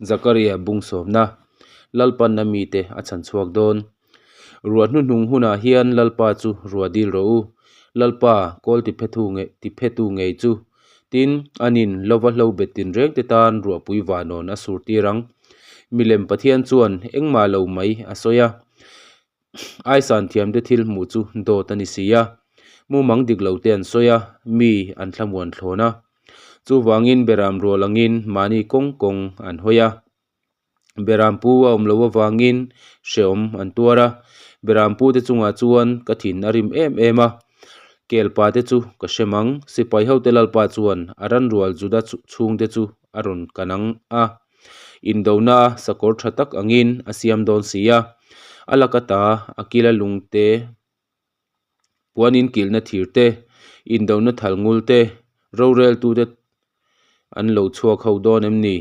Zakaria bung sawmna, Lalpan a mite a chhan chhuak dawn. Ruah hnuhnung hunah hian Lalpa chu ruah dil rawh u. Lalpa, kawl tiphetu ngei tiphetu ngei chu. Tin, anin lova hlo bet tinreng te tan ruahpui vanawn a sur tir ang. Milem Pathian chuan engmah lo mai a sawi a. Aisan thiamte thil hmuh chu dawt a ni si a. Mumang dik lo te an sawi a, mi an thlamuan thlawn a. Chuvangin beram rual angin mahni kawng kawng an hawi a. Beram pu a awm loh avangin hrehawm an tuar a. Beram pu te chungah chuan ka thin a rim em em a. Kelpa te chu ka hrem ang. Sipai hote lalpa chuan a ranrual Juda chhungte chu a rawn kan ang a. Indona a sakawr tha tak angin a siam dawn si a. A laka ta a kila lungte Puan inkilhna thir te, indona thal ngul te, roreltute an lo chhuak ho dawn em ni?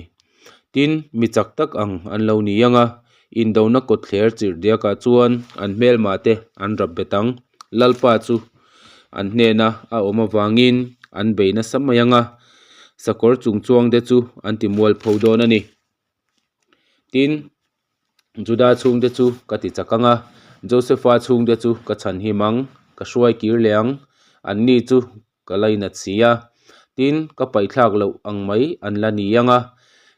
Tin, mi chak tak ang an lo ni ang a, indona kawtthler chirh diakah chuan an hmelmah te an rap bet ang. Lalpa chu an hnena a awm avangin an bei nasa mai ang a, sakawr chungchuangte chu an ti mualpho dawn a ni. Tin, Juda chhungte chu ka ti chak ang a, Josefa chhungte chu ka chhanhim ang, ka hruai kir leh ang, anni chu ka lainat si a. Tin, ka paihthlak loh ang mai an la ni ang a,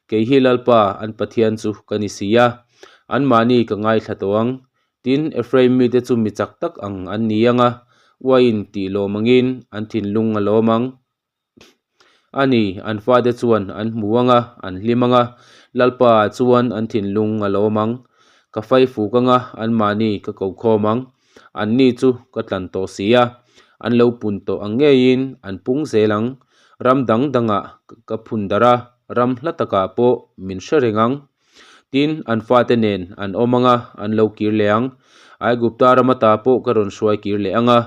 kei hi Lalpa an Pathian chu ka ni si a, anmahni ka ngaithla tawh ang. Tin, Ephraim mite chu mi chak tak ang an ni ang a, uaiin tih lawm angin an thinlung a lawm ang. A ni, an fate chuan an hmu ang a, an hlim ang a, Lalpa ah chuan an thinlung a lawm ang. Ka fai fuk ang a, anmahni ka ko khawm ang. Anni chu ka tlan tawh si a, an lo pun tawh ang ngeiin an pung zel ang. Ram dang dangah ka phun darh a, ram hla takah pawh min hre reng ang. Tin, an fate nen an awm ang a, an lo kir leh ang. Aigupta ram ata pawh ka rawn hruai kir leh ang a,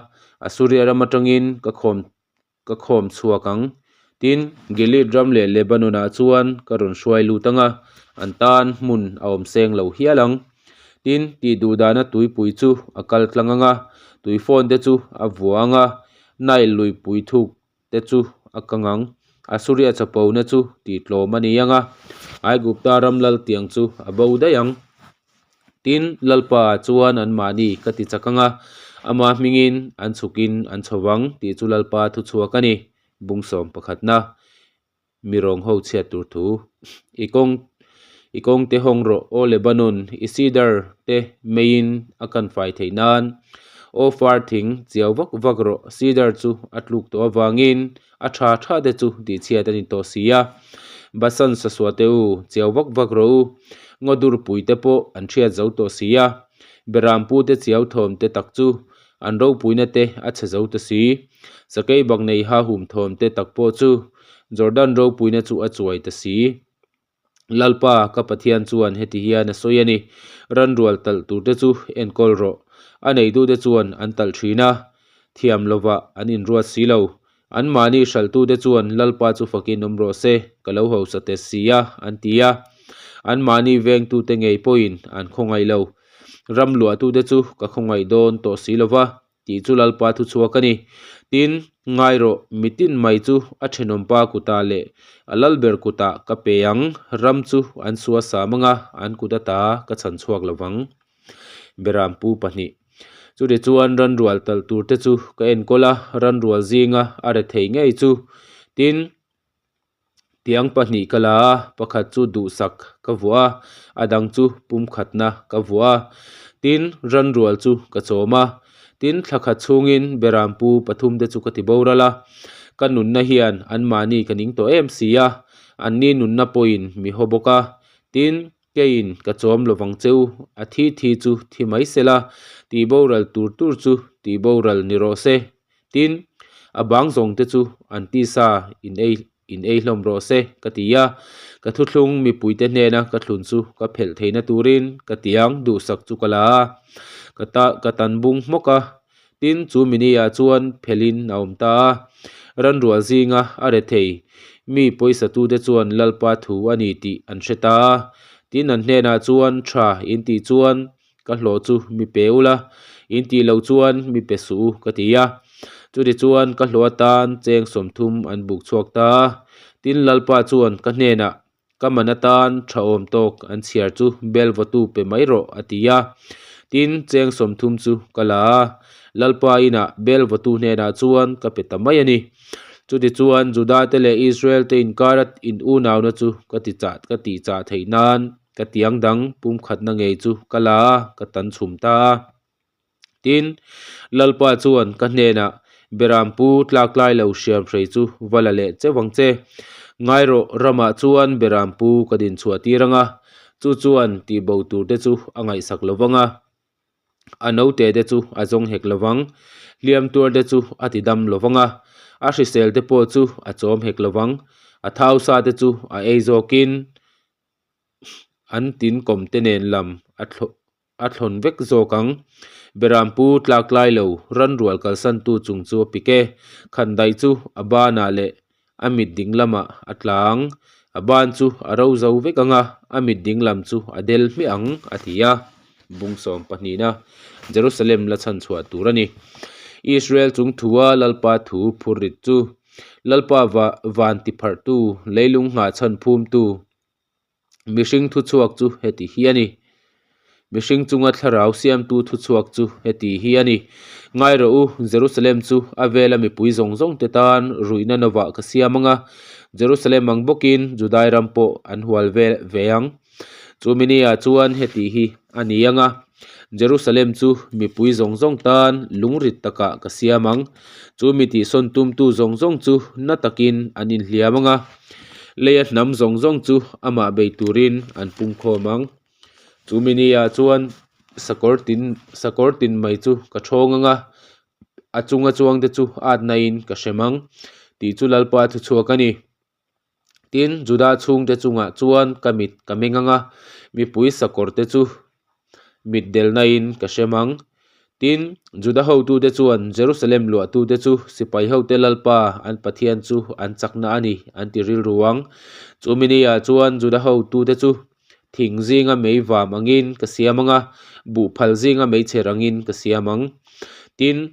Asuria ram atangin ka khawm ka khawm chhuak ang. Tin, Gilead ram leh Lebanon-ah chuan ka rawn hruai lut ang a, an tan hmun a awm seng lo hial ang. Tin, tih duh dana tuipui chu a kal tlang ang a, tuifawn te chu a vua ang a, Nile luipui thuk te chu a kang ang. Asuria chapona chu tihtlawm a ni ang a, Aigupta ram lal tiang chu a bo daih ang. Tin, Lalpa chuan anmahni ka ti chak ang a, ama hmingin an chhukin an chho vang tih chu Lalpa thuchhuak a ni. Bung sawm pakhatna, Mi rawng ho chhiat tur thu. I kawng i kawng te hawng rawh, Aw Lebanon, i cedar te meiin a kan fai theih nan. Aw far thing, chiau vak vak rawh, cedar chu a tluk tawh avangin a tha tha te chu tihchhiat a ni tawh si a. Basan sasua te u, chiau vak vak rawh u, ngaw durpui te pawh an hriat zo tawh si a. Berampu te chiau thawm te tak chu an ropuina te a chhe zo ta si. Sakei bak nei ha hum thawm te tak pawh chu Jordan ropuina chu a chuai ta si. Lalpa, ka Pathian chuan heti hian a sawi a ni, Ranrual talh turte chu enkawl rawh. A neitute chuan an talh thin a, thiam lovah an inruat si lo. Anmahni hralhtute chuan Lalpa chu fakin awm rawh se, ka lo hausa te si a, an ti a. Anmahni vengtute ngei pawhin an khawngaih lo. Ram luahtute chu ka khawngaih dawn tawh si lo va. Tih chu Lalpa thu chhuak a ni. Tin, ngai rawh, mitin mai chu a thenawmpa kutah leh a lalber kutah ka pe ang, ram chu an sua sam ang a, an kut ata ka chhan chhuak lo vang. Berampu pahnih. Chutichuan ranrual talh turte chu ka enkawl a, ranrual zinga a rethei ngei chu. Tin, Tiang pahnih ka la a, pakhat chu duhsak ka vuah a, a dang chu pumkhatna ka vuah a. Tin, ranrual chu ka chawm a. Tin, thla khat chhungin berampu pathum te chu ka ti boral a. Ka nunna hian anmahni ka ning tawh em si a, anni nunna pawhin mi haw bawk a. Tin, keiin ka chawm lovang che u, a thi thi chu thi mai sela, tih boral tur tur chu tih boral ni rawh se. Tin, a bang zawng te chu an tisa in ei in ei hlawm rawh se ka ti a, ka thuthlung mipuite hnena ka thlun chu ka phelh theihna turin ka tiang duhsak chu ka la a, ka ta ka tan bung hmawk a. Tin, chu mini ah chuan phelhin a awm ta a, ranrual zinga a rethei mi pawisa tute chuan Lalpa thu a ni tih an hre ta a. Tin, an hnenah chuan tha in tih chuan Ka hlawh chu mi pe ula, in tih loh chuan mi pe suh u ka ti a. Chuti chuan ka hlawh atan cheng 30 an buk chhuak ta a. Tin, Lalpa chuan ka hnenah, Ka man atan tha awm tawk an chhiar chu bel vawtu pe mai rawh, a ti a. Tin, cheng 30 chu ka la a, Lalpa inah bel vawtu hnenah chuan ka pe ta mai a ni. Chutichuan, Juda-te leh Israel-te inkara in unauna chu ka ti chah ka tih chah theih nan ka tiang dang pumkhatna ngei chu ka la a, ka tan chhum ta a. Tin, Lalpa chuan ka hnenah, Berampu tlak lai lo hriamhrei chu va la leh cheuh ang che. Ngai rawh, ramah chuan Berampu ka din chhuah tir ang a, chu chuan tihbo turte chu a ngaihsak lo vang a, a note te chu a zawng hek lo vang, hliam tuarte chu a ti dam lo vang a, a hrisel te pawh chu a chawm hek lo vang, a thausa te chu a ei zawkin an tin kawm te nen lam a thlawh a thlawn vek zawk ang. Berampu tlak lai lo ranrual kalsantu chung chu a pik e. Khandaih chu a banah leh a mit ding lamah a tla ang. A ban chu a ro zo vek ang a, a mit ding lam chu a del hmiah ang, a ti a. Bung sawm pahnihna Jerusalem la chhan chhuah tur a ni. Israel chung thua Lalpa thu phurrit chu Lalpa van tipharhtu, leilung nghah chhan phumtu, Mihring thuchhuak chu heti hi a ni. Mihring chunga thlarau siamtu thuchhuak chu heti hi a ni. Ngai rawh u, Jerusalem chu a vela mipui zawng zawng te tan ruihna novah ka siam ang a, Jerusalem ang bawkin Judai ram pawh an hual ve ve ang. Chumi niah chuan heti hi a ni ang a, Jerusalem chu mipui zawng zawng tan lungrit takah ka siam ang. Chumi tihsawn tumtu zawng zawng chu na takin an inhliam ang a. Leia hnam zawng zawng chu amah bei turin an pungkhawm ang. Chu mini-ah chuan sakawr tin sakawr tin mai chu ka thawng ang a, a chunga chuangte chu atnain ka hrem ang tih chu Lalpa thuchhuak a ni. Tin, Juda chhungte chungah chuan ka mit ka meng ang a, mipui sakawrte chu mitdelnain ka hrem ang. Tin, Juda hotute chuan Jerusalem luahtute chu sipai hote Lalpa an Pathian chu an chakna a ni an ti rilru ang. Chumi niah chuan Juda hotute chu thing zinga mei vam angin ka siam ang a, buhphal zinga meichher angin ka siam ang. Tin,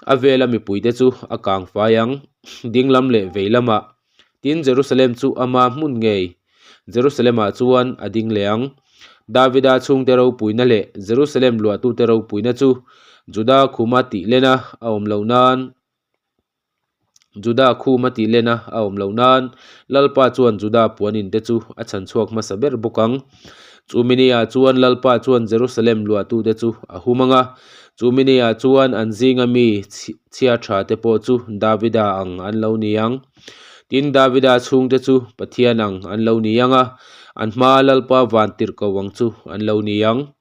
a vela mipuite chu a kang fai ang, dinglam leh vei lamah. Tin, Jerusalem chu ama hmun ngei Jerusalem-ah chuan a ding leh ang. Davida chhungte ropuina leh Jerusalem luahtute ropuina chu Juda khuma tih lena a awm loh nan Juda khuma tih lena a awm loh nan Lalpa chuan Juda puanin te chu a chhan chhuak hmasa ber bawk ang. Chumi niah chuan Lalpa chuan Jerusalem luahtute chu a hum ang a, chumi niah chuan an zinga mi chhia tha te pawh chu Davida ang an lo ni ang. Tin, Davida chhungte chu Pathian ang an lo ni ang a, an hmaa Lalpa van tirhkoh ang chu an lo ni ang.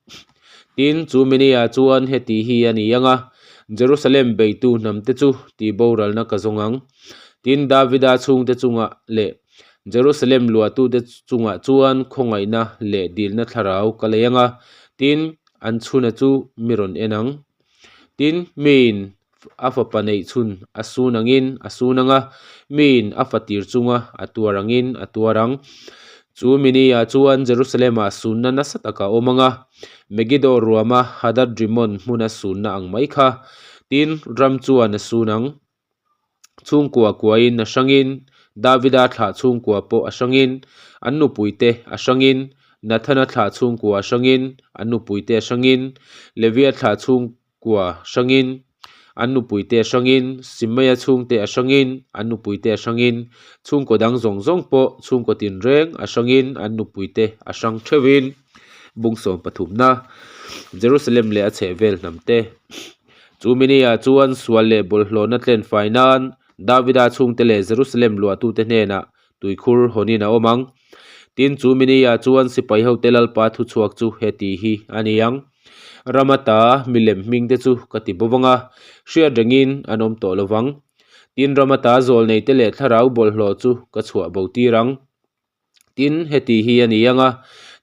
Tin, chu mini-ah chuan heti hi a ni ang a, Jerusalem beitu hnamte chu tihboralna ka zawng ang. Tin, Davida chhungte chungah leh Jerusalem luahtute chungah chuan khawngaihna leh dilna thlarau ka lei ang a, tin, an chhuna chu mi rawn en ang. Tin, miin a fapa neih chhun a sun angin a sun ang a, miin a fa tir chunga a tuar angin a tuar ang. Chu mini-ah chuan Jerusalem-ah sunna nasa tak a awm ang a, Megiddo ruama Hadad-Rimmon hmuna sunna ang mai kha. Tin, ram chuan a sun ang. Chhungkua kuain a hrangin, Davida thlah chhungkua pawh a hrangin, an nupuite a hrangin, Nathana thlah chhungkua a hrangin, an nupuite a hrangin, Levia thlah chhungkua hrangin, an nupuite a hrangin, Simeia chhungte a hrangin, an nupuite a hrangin, chhungkaw dang zawng zawng pawh chhungkaw tinreng a hrangin, an nupuite a hrang theuhin. Bung sawm pathumna, Jerusalem leh a chhehvel hnamte. Chu mini-ah chuan sual leh bawlhhlawhna tlen fai nan Davida chhungte leh Jerusalem luahtute hnenah tuikhur hawnin a awm ang. Tin, chu mini-ah chuan sipai hote Lalpa thuchhuak chu heti hi a ni ang, Ram ata milem hmingte chu ka ti bo vang a, hriat rengin an awm tawh lo vang. Tin, ram ata zawlneite leh thlarau bawlhhlawh chu ka chhuah bo tir ang. Tin, heti hi a ni ang a,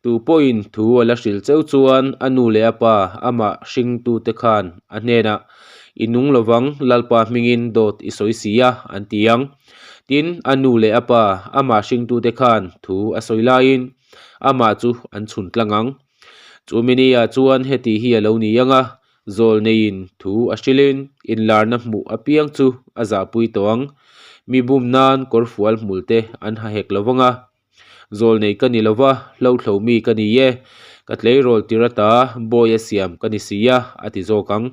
tu pawhin thu a la hrilh cheu chuan a nu leh a pa amah hringtute khan a hnenah, I nung lovang, Lalpa hmingin dawt i sawi si a, an ti ang. Tin, a nu leh a pa amah hringtute khan thu a sawi laiin amah chu an chhun tlang ang. Chu mini-ah chuan heti hi a lo ni ang a, Zawl neiin thu a hrilhin inlarna hmuh apiang chu a zahpui tawh ang. Mi bum nan kawrfual hmul te an ha hek lo vang a. Zawlnei ka ni lo va, hlothlo mi ka ni e, ka tleirawl tir ata bawi a siam ka ni si a, a ti zawk ang.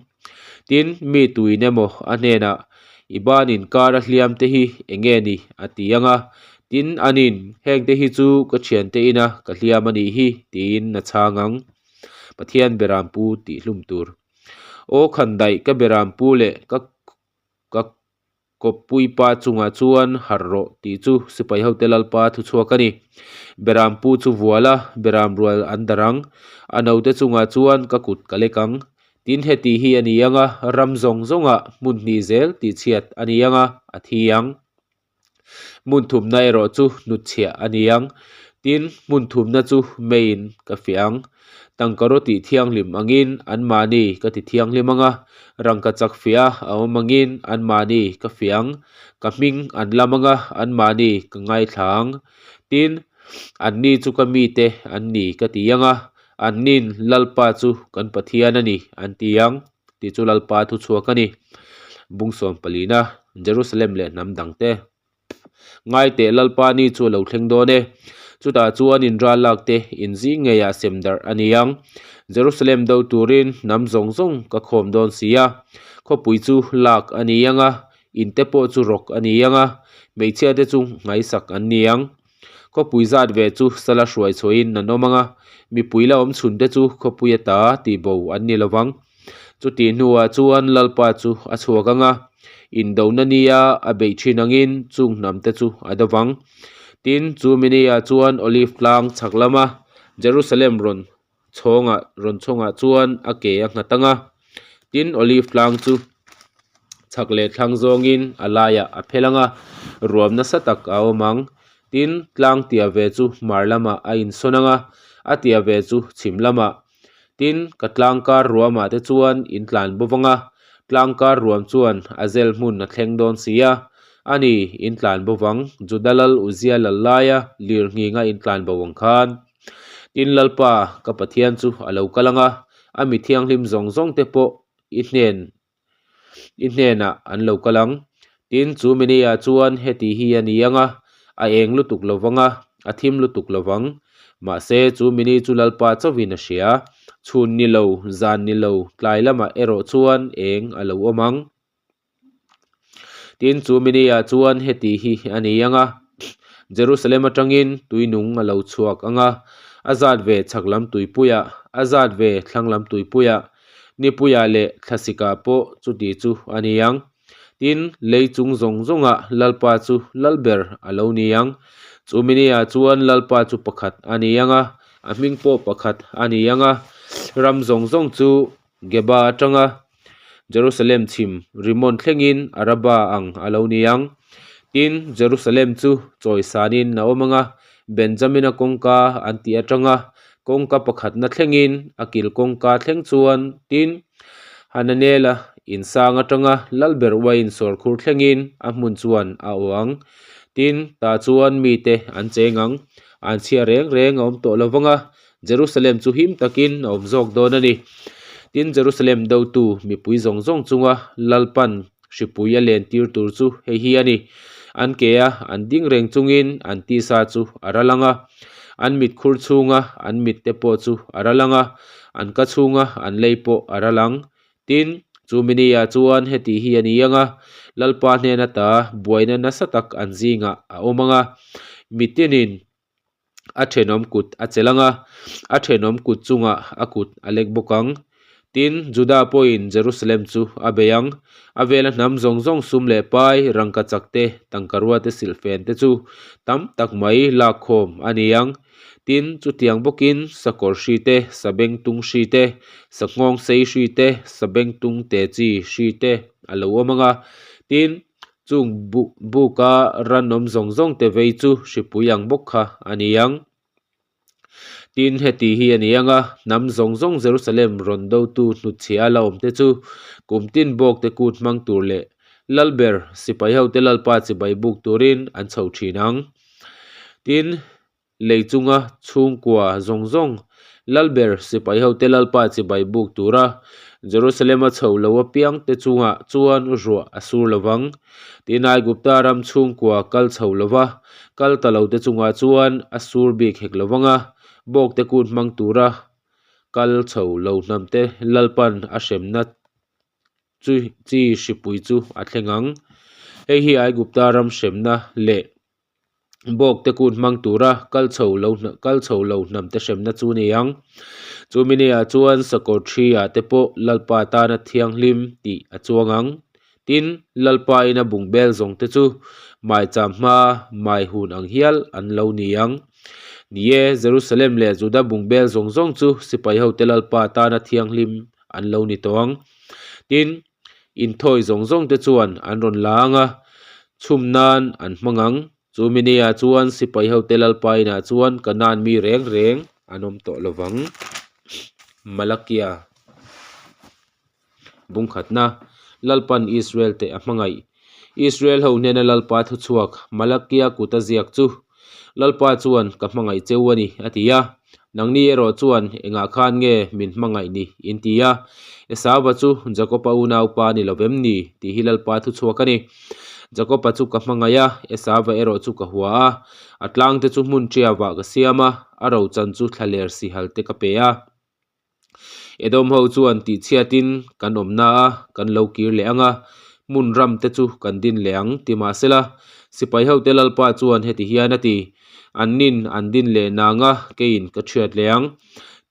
Tin, mi tuin emaw a hnenah, I ban inkar a hliam te hi eng nge ni? a ti ang a. Tin, anin, Hengte hi chu ka thiante ina ka hliam a nih hi, tiin a chhang ang. Pathian berampu tih hlum tur. Aw khandaih ka berampu leh ka ka kawppui pa chungah chuan harh rawh tih chu sipai hote lalpa thu chhuak a ni. Berampu chu vual a, beram rual an darh ang. A note chungah chuan ka kut ka lek ang. Tin heti hi a ni ang a, ram zawng zawngah hmun hnih zel tihchhiat a ni ang a, a thi ang. Hmun thumna erawh chu hnutchhiah a ni ang. Tin, hmun thumna chu meiin ka fiah ang. Tangkaraw tih thianghlim angin anmahni ka ti thianghlim ang a, rangkachak fiah a awm angin anmahni ka fiah ang. Ka hming an lam ang a, anmahni ka ngaithla ang. Tin, anni chu ka mite an ni ka ti ang a, annin Lalpa chu kan Pathian a ni an ti ang. Tih chu Lalpa thu chhuak a ni. Bung sawm palina, Jerusalem leh hnam dangte. Ngai teh Lalpa ni chu a lo thleng dawn e. Chutah chuan in ral lak te in zing ngeiah sem darh a ni ang. Jerusalem do turin hnam zawng zawng ka khawm dawn si a. Khawpui chu lak a ni ang a, in te pawh chu rawk a ni ang a, hmeichhia te chu nghaisak an ni ang. Khawpui zat ve chu sala hruai chhuahin an awm ang a, mipui la awm chhun te chu khawpui ata tihbo an ni lo vang. Chutih hnuah chuan Lalpa chu a chhuak ang a, indona nia a beih thin angin chung hnam te chu a do vang. Tin, chu mini-ah chuan Olive tlang chhak lama Jerusalem rawn chhawngah rawn chhawngah chuan a ke a nghat ang a, tin Olive tlang chu chhak leh thlang zawngin a laiah a phel ang a, ruam nasa tak a awm ang. Tin, tlang tia ve chu hmar lamah a insawn ang a, a tia ve chu chhim lamah. Tin, ka tlang kar ruamah te chuan in tlan bo vang a, tlang kar ruam chuan a zel hmun a thleng dawn si a. A ni, in tlan bo vang, Juda lal Uzia lal laia lir nghinga in tlan bo ang khan. Tin, Lalpa, ka Pathian chu a lo kal ang a, a mi thianghlim zawng zawng te pawh i hnen i hnenah an lo kal ang. Tin, chu mini-ah chuan heti hi a ni ang a, a eng lutuk lo vang a, a thim lutuk lo vang. Mahse, chu mini chu Lalpa chauhin a hria. Chhun ni lo, zan ni lo, tlai lamah erawh chuan eng a lo awm ang. Tin, chu mini-ah chuan heti hi a ni ang a, Jerusalem atangin tui nung a lo chhuak ang a, a zat ve chhak lam tuipuiah, a zat ve thlang lam tuipuiah, Nipuiah leh thlasikah pawh chuti chu a ni ang. Tin, lei chung zawng zawngah Lalpa chu Lalber a lo ni ang. Chu miniah chuan Lalpa chu pakhat a ni ang a, a hming pawh pakhat a ni ang a. Ram zawng zawng chu Geba atanga Jerusalem chhim Rimon thlengin Araba ang a lo ni ang. Tin, Jerusalem chu chawisanin a awm ang a, Benjamina kawngka an tih atanga Kawngka pakhatna thlengin a kil kawngka thleng chuan tin Hananela insang atanga Lalber uain sawrkhur thlengin a hmun chuan a aw ang. Tin, tah chuan mite an cheng ang. An chhia reng reng a awm tawh lo vang a, Jerusalem chu him takin a awm zawk dawn a ni. Tin, Jerusalem dotu mipui zawng zawng chunga Lalpan Hripui a len tir tur chu hei hi a ni. An ke a an ding reng chungin an tisa chu a ral ang a, an mit khur chhunga an mit te pawh chu a ral ang a, an ka chhunga an lei pawh a ral ang. Tin, chu mini ah chuan heti hi a ni ang a, Lalpa hnen ata buaina nasa tak an zingah a awm ang a, mitinin a thenawm kut a chelh ang a, a thenawm kut chungah a kut a lek bawk ang. Tin, Juda pawhin Jerusalem chu a bei ang. A vela hnam zawng zawng sum leh pai, rangkachak te, tangkarua te silhfen te chu tam tak mai lak khawm a ni ang. Tin, chutiang bawkin sakawr hri te, sabengtung hri te, sanghawng sei hri te, sabengtung te chi hri te a lo awm ang a. Tin, Chung buka ranawm zawng zawng te vei chu hripui ang bawk kha a ni ang. Tin, heti hi a ni ang a, hnam zawng zawng Jerusalem rawn dotu hnutchhia la awm te chu kum tin bawk te kut hmang tur leh Lalber sipai hote Lalpa chibai buk turin an chho thin ang. Tin. Lei chunga chhungkua zawng zawng Lalber sipaihote Lalpa chibai buk tura Jerusalem-a chho lo apiangte chungah chuan ruah a sur lo vang. Tin, Aigupta ram chhungkua kal chho lova kal ta lote chungah chuan a sur bik hek lo vang a, bawkte kut hmang tura kal chho lo hnamte Lalpan a hremna chu chi hripui chu a thleng ang. Hei hi Aigupta ram hremna leh Bawkte kut hmang tura kal chho lo kal chho lo hnamte hremna chu ni ang. Chu miniah chuan sakawr thi ah te pawh Lalpa tana thianghlim tih a chuang ang. Tin, Lalpa ina bungbel zawng te chu maicham hma mai hun ang hial an lo ni ang. Ni e, Jerusalem leh Juda bungbel zawng zawng chu sipai hote Lalpa tana thianghlim an lo ni tawh ang. Tin, Inthawi zawng zawng te chuan an rawn la ang a, chhum nan an hmang ang. Chu miniah chuan sipai hote Lalpa inah chuan Kanaan mi reng reng an awm tawh lo vang. Malakia Bungkhatna, Lalpan Israel te a hmangaih. Israel ho hnena Lalpa thuchhuak Malakia kuta ziak chu, Lalpa chuan ka hmangaih cheu a ni, a ti a. Nangni erawh chuan engah khan nge min hmangaih ni? in ti a. Esauva chu Jakoba unaupa ni lo vem ni? tih hi Lalpa thuchhuak a ni. Jakoba chu ka hmangaih a, Esauva erawh chu ka hua a. A tlangte chu hmun ṭiavah ka siam a, a rochan chu thlaler sihal te ka pe a. Edom ho chuan tihchhiatin kan awmna a kan lo kir leh ang a, hmun ram te chu kan din leh ang ti mahsela, sipai hote Lalpa chuan heti hian a ti, Annin an din leh nang a, keiin ka chhiat leh ang.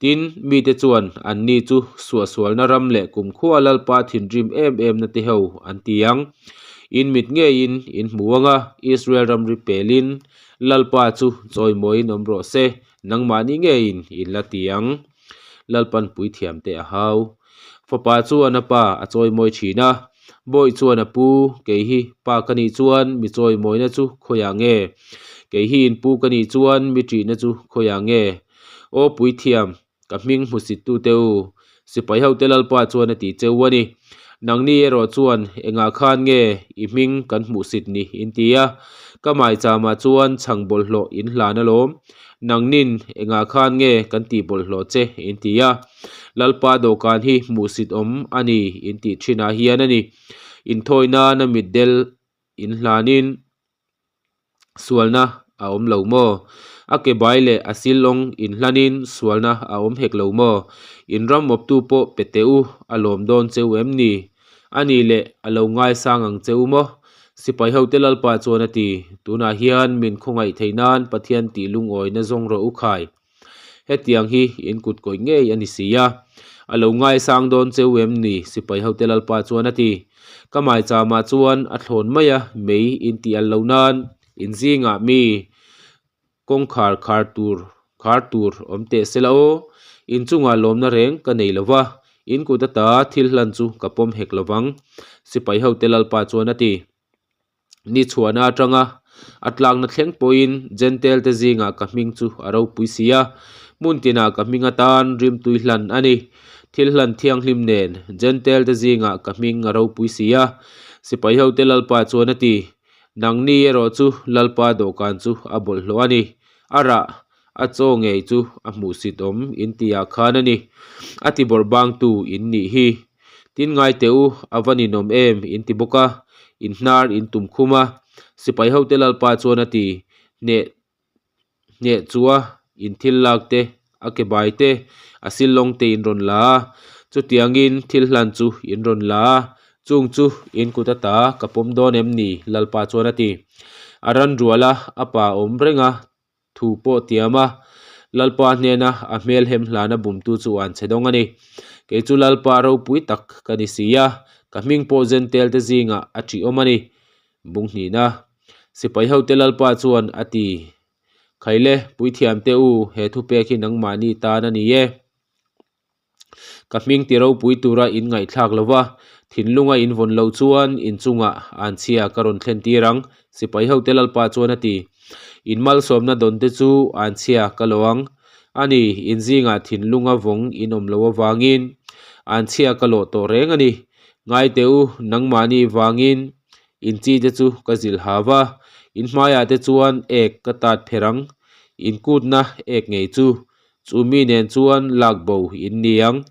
Tin, mite chuan anni chu suahsualna ram leh kumkhua Lalpa thinrim em emna te ho an ti ang. In mit ngeiin in hmu ang a, Israel ramri pelin Lalpa chu chawimawiin awm rawh se, Nangmahni ngeiin in la ti ang. Lalpan puithiam te a hau. Fapa chuan a pa a chawimawi thin a. Bawi chuan a pu, Kei hi pa ka nih chuan mi chawimawina chu khawiah nge? Kei hi in pu ka nih chuan mi ṭihna chu khawiah nge? Aw puithiam, ka hming hmusittute u, sipai hote Lalpa chuan a ti cheu a ni. Nangni erawh chuan engah khan nge i hming kan hmuhsit ni in ti a, ka maichama chuan chhang bawlhhlawh in hlan alawm. Nangnin engah khan nge kan tih bawlhhlawh che in ti a, Lalpa dawhkan hi hmuhsit awm a ni in tih thinah hian a ni. Inthawi nana mitdel in hlanin sualna a awm lo maw? A ke bai leh a silawng inhlanin sualna a awm hek lo maw? In ram awptu pawh pe teh u, a lawm dawn cheu em ni? A nih leh a lo ngaisang ang che u maw? Sipai hote Lalpa chuan a ti, Tunah hian min khawngaih theih nan Pathian tih lungawina zawng rawh u khai. Hetiang hi in kut kawih ngei a ni si a. A lo ngaisang dawn cheu em ni? Sipai hote Lalpa chuan a ti. Ka maichama chuan a thlawn mai a, mei in tih al lo nan in zingah mi kawngkhar khar tur khar tur awm teh se la aw. In chungah lawmna reng ka nei lo va, in kut ata thil hlan chu ka pawm hek lo vang, sipai hote Lalpa chuan a ti. Ni chhuahna atanga a tlakna thleng pawhin Jentail te zingah ka hming chu a ropui si a, hmun tinah ka hming atan rimtui hlan a ni. Thil hlan thianghlim nen Jentail te zingah ka hming a ropui si a, sipai hote Lalpa chuan a ti. Nangni erawh chu Lalpa dawhkan chu a bawlhhlawh a ni. A rah, a chaw ngei chu a hmuhsit awm in tihah khan a ni. A ti bawrh bangtu in nih hi. Tin ngai teh u, a va ninawm em in ti bawk a, in hnar in tum khum a. Sipai hote Lalpa chuan a ti, Hneh hneh chu a in thil lak te, a ke bai te, a silawng te in rawn la a, chutiangin thil hlan chu in rawn la a, chung chu in kut ata ka pawm dawn em ni? Lalpa chuan a ti. A ran rual a, a pa awm reng a, thu pawh tiam a, Lalpa hnena a hmel hem hlana bumtu chu an che dawng a ni. Kei chu Lalpa ropui tak ka ni si a, ka hming pawh Jentail te zingah a ṭih awm a ni. Bung hnihna, Sipai hote Lalpa chuan a ti, Khaile, puithiam te u, he thupek hi nangmahni tan a ni e. Ka hming ti ropui tura in ngaihthlak lo va, thinlunga in vawn loh chuan in chungah an chhia ka rawn thlen tir ang, sipai hote Lalpa chuan a ti. In malsawmna dawn te chu an chhia ka lo ang. A ni, in zingah thinlunga vawng in awm loh avangin an chhia ka lawh tawh reng a ni. Ngai teh u, nangmahni vangin in chi te chu ka zilh ha va, in hmaiah te chuan ek ka tat pher ang. In kutna ek ngei chu. Chu mi nen chuan lak bo in ni ang.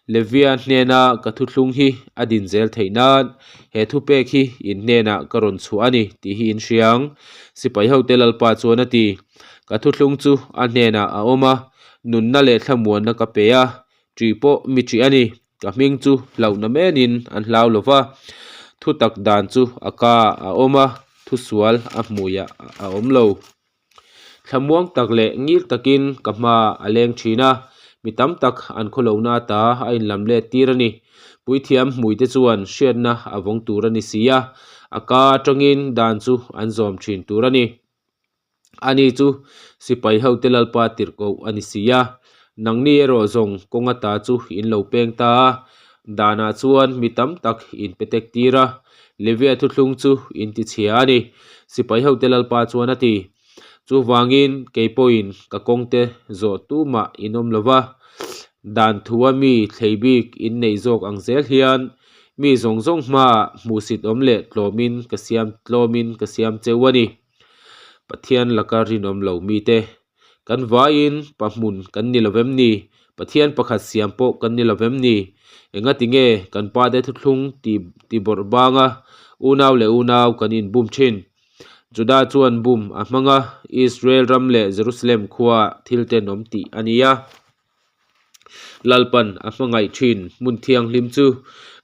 Levia hnena ka thuthlung hi a din zel theih nan he thupek hi in hnenah ka rawn chhuah a ni tih hi in hria ang, sipai hote Lalpa chuan a ti. Ka thuthlung chu a hnenah a awm a, nunna leh thlamuanna ka pe a, ṭih pawh mi ṭih a ni. Ka hming chu hlauhna menin an hlau lo va, thutak dan chu a ka a awm a, thusual a hmuiah a awm lo. Thlamuang tak leh ngil takin ka hma a leng thin a, mi tam tak an khawlohna ata a inlam let tir a ni. Puithiam hmuite chuan hriatna a vawng tur a ni si a, a ka atangin dan chu an zawm thin tur a ni. Ani chu sipai hote Lalpa tirhkoh a ni si a, nangni erawh zawng kawng ata chu in lo peng ta a, danah chuan mi tam tak in pe tek tir a, Levia thuthlung chu in ti chhia a ni, sipai hote Lalpa chuan a ti. Chuvangin kei pawhin ka kawngte zawh tumah in awm lo va, dan thua mi thlei bik in neih zawk ang zel hian mi zawng zawng hmaah hmuhsit awm leh tlawmin ka siam tlawmin ka siam cheu a ni. Pathian laka rinawm lo mite Kan vaiin pa hmun kan ni lovem ni? Pathian pakhat siam pawh kan ni lovem ni? Engati nge kan pate thuthlung ti ti bawrh banga unau leh unau kan inbum thin? Juda chuan bum a hmang a, Israel ram leh Jerusalem khua thil tenawm tih a ni a. Lalpan a hmangaih thin hmun thianghlim chu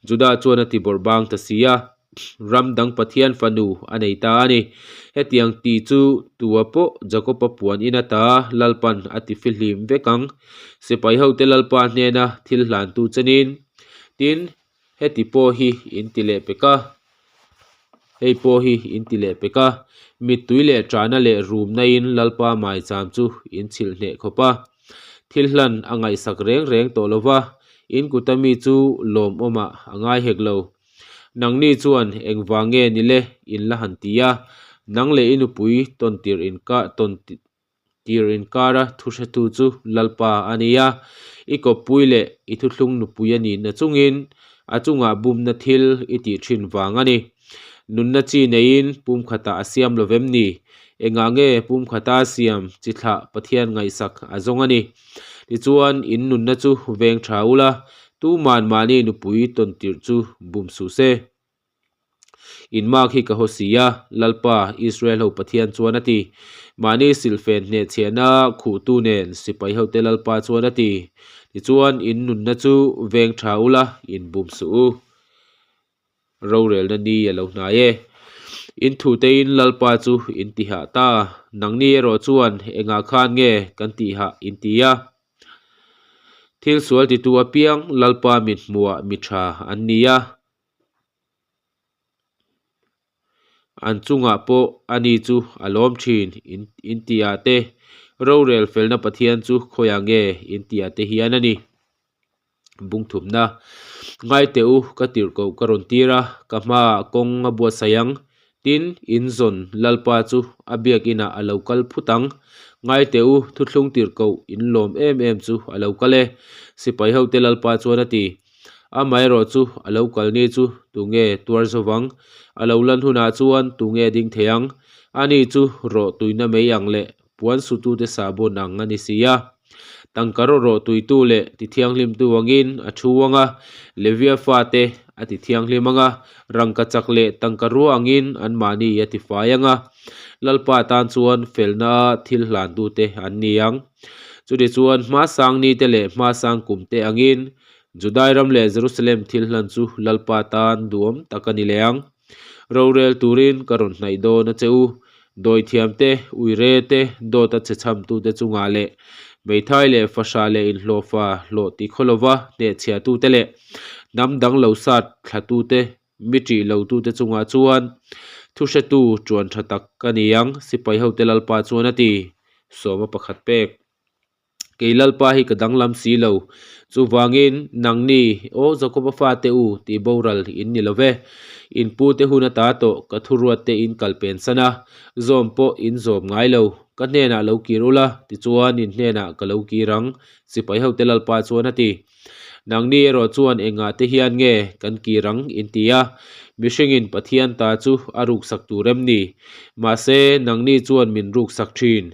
Juda chuan a ti bawrh bang ta si a, ram dang Pathian fanu a nei ta a ni. Hetiang ti chu tua pawh Jakoba puan in ata Lalpan a ti fihlim vek ang. Sipai hote Lalpa hnena thil hlantu chenin, tin, Heti pawh hi in ti leh pek a, hei pawh hi in ti leh pek a, mittui leh ṭahna leh rumna in Lalpa maicham chu in chhilh hneh khawp a. Thil hlan a ngaihsak reng reng tawh lo va, in kuta mi chu lawmawmah a ngai hek lo. Nangni chuan engvang nge ni le in la han ti a, nang leh i nupui tawn tirh in ka tawn Tir inkara thuhretu chu Lalpa a ni a, i kawppui leh i thuthlung nupui a nihna chungin a chungah bumna thil i tih thin vang a ni. Nunna chi neiin pumkhatah a siam lo vem ni? Engah nge pumkhata siam chi thlah Pathian ngaihsak a zawng a ni? Tichuan, in nunna chu veng tha ula, tuman mahni nupui tawn tirh chu bum suh se. In mak hi ka haw si a, Lalpa, Israel ho Pathian chuan a ti. Mahni silhfen hnehchhiahna khuhtu nen sipai hote Lalpa chuan a ti. Tichuan, in nunna chu veng tha ula, in bum suh u. Rorelna ni a lo hnai e. In thutein Lalpa chu in ti hah ta. Nangni erawh chuan engah khan nge kan tih hah in ti a? Thil sual titu apiang Lalpa mithmuhah mi tha an ni a. An chungah pawh ani chu a lawm thin in in tihah te, rorel felna Pathian chu khawiah nge in tihah te hian a ni. Bungthumna, Ngai teh u, ka tirhkoh ka rawn tir a, ka hmaah kawng a buatsaih ang. Tin, in zawn Lalpa chu a biakinah a lo kal phut ang. Ngai teh u, thuthlung tirhkoh in lawm em em chu a lo kal e, sipai hote Lalpa chuan a ti. Amaherawh chu a lo kal ni chu tunge tuar zovang? A lo lan hunah chuan tunge ding thei ang? Ani chu rawh tuina mai ang leh puan sutute sahbawn ang a ni si a. Tangka rawh rawh tuitu leh tithianghlimtu angin a thu ang a, Levia fate a tithianghlim ang a, rangka chak leh tangka rua angin anmahni a tifai ang a, Lalpa tan chuan felna thil hlantute an ni ang. Chutichuan hmasang nite leh hmasang kumte angin Judai ram leh Jerusalem thil hlan chu Lalpa tan duhawm tak a ni leh ang. Rorel turin ka rawn hnaih dawn a che u. Dawithiam te, uire te, dawt a che chhamtute chungah leh hmeithai leh fahrah leh inhlawhfa hlawh ti khaw lova hnehchhiahtute leh hnam dang lo sat thlatute mi ṭih lotute chungah chuan thuhretu ṭuan ṭha tak ka ni ang, sipai hote Lalpa chuan a ti. Sawma pakhat pek. Kei Lalpa hi ka danglam si lo. Chuvangin, nangni, aw Jakoba fate u, tih boral in ni lo ve. In pute hun ata tawh ka thuruatte in kal pen san a, zawm pawh in zawm ngai lo. Ka hnenah lo kir ula, tichuan in hnenah ka lo kir ang, sipai hote Lalpa chuan a ti. Nangni erawh chuan engah te hian nge kan kir ang in ti a, mihringin Pathian ta chu a ruksak tur em ni? Mahse, nangni chuan min ruksak thin.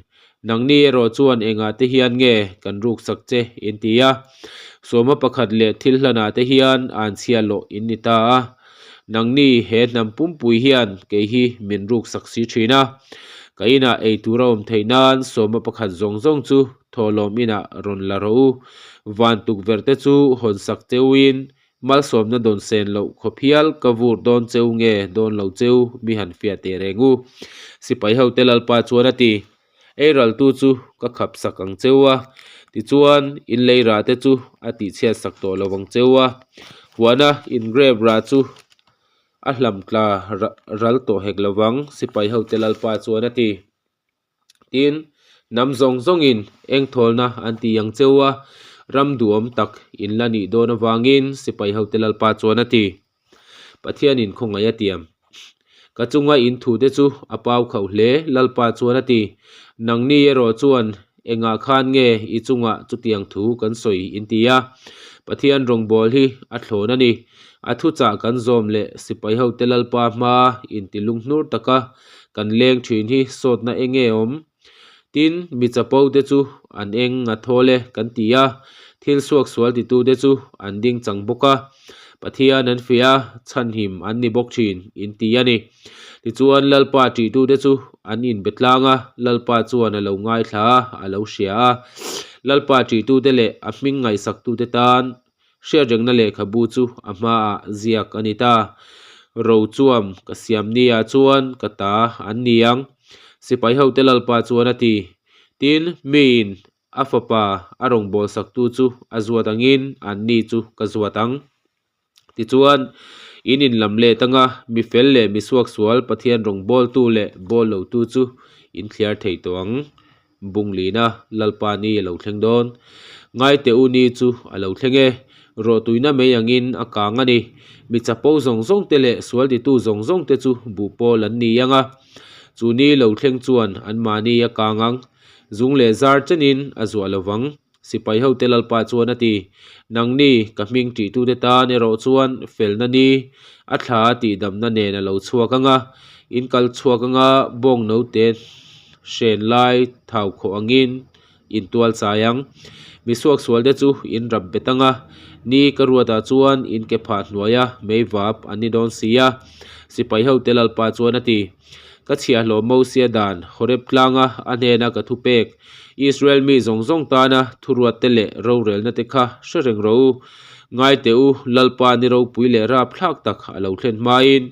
Nangni erawh chuan engah te hian nge kan ruksak che in ti a? Sawma pakhat leh thil hlanah te hian an chhia lawh in ni ta a. Nangni he hnam pumpui hian kei hi min ruksak si thin a. Ka inah ei tur a awm theih nan sawma pakhat zawng zawng chu thawhlawm inah rawn la rawh u. Van tukverh te chu hawnsak cheuin Malsawmna dawn sen loh khawp hial ka vur dawn cheu nge dawn lo cheu mi han fiah teh reng u. Sipai hote Lalpa chuan a ti. Ei raltu chu ka khap sak ang cheu a, tichuan in lei rah te chu a tihchhiat sak tawh lo ang cheu a. Huana in grape rah chu a hlam tla ral tawh hek lo vang, sipai hote Lalpa chuan a ti. Tin, hnam zawng zawngin eng thawlna an ti ang cheu a, ram duhawm tak in la nih dawn avangin sipai hote Lalpa chuan a ti. Pathianin khawngaih a tiam. Ka chunga in thute chu a pau khauh hle, Lalpa chuan a ti. Nangni erawh chuan engah khan nge i chungah chutiang thu kan sawi in ti a? Pathian rawngbâwl hi a thlawn a ni. A thuchah kan zawm leh sipai hote Lalpa hma intilunghnur taka Kan leng thin hi sawtna eng nge awm? Tin, mi chapo te chu an eng a thawl e kan ti a, thil suak sual titu te chu an ding chang bawk a, Pathian an fiah a, chhanhim an ni bawk thin in ti a ni. Tichuan Lalpa tihtu te chu an inbe tlang a, Lalpa chuan a lo ngaithla a, a lo hria a. Lalpa tihtu te leh a hming ngaihsaktu te tan Hriatrengna lehkhabu chu a hmaah ziak a ni ta. Ro chuam ka siam nia chuan ka ta an ni ang, sipai hote Lalpa chuan a ti. Tin, miin a fapa a rawngbâwl saktu chu a zuat angin anni chu ka zuat ang. Tichuan, in inlam let anga mi fel leh mi suaksual Pathian rawngbâwltu leh bâwl lotu chu in thliar thei tawh ang. Bunglina Lalpa ni a lo thleng dawn. Ngaite u ni chu a lo thleng e. Rawhtuina mai angin a kang a ni. Mi chapo zawng zawng te leh sual titu zawng zawng te chu buh pawl an ni ang a. Chu ni lo thleng chuan anmahni a kang ang. Zung leh zar chenin a zuah lo vang. Sipai hote Lalpa chuan a ti. Nangni, ka hming tihtute tan erawh chuan felna ni a thla tihdamna nen a lo chhuak ang a, in kal chhuak ang a, bawng note hren lai thau khawh angin in tual chai ang. Mi suaksualte chu in rap bet ang a, ni ka ruatah chuan in ke phah hnuaia mei vap an ni dawn si a, sipai hote Lalpa chuan a ti. Ka chhiahhlawh Mosia dan Horeb tlanga a hnena ka thupek, Israel mi zawng zawng tana thuruatte leh rorelna te kha hre reng rawh u. Ngai teh u, Lalpa ni ropui leh rapthlak tak a lo thlen hmain.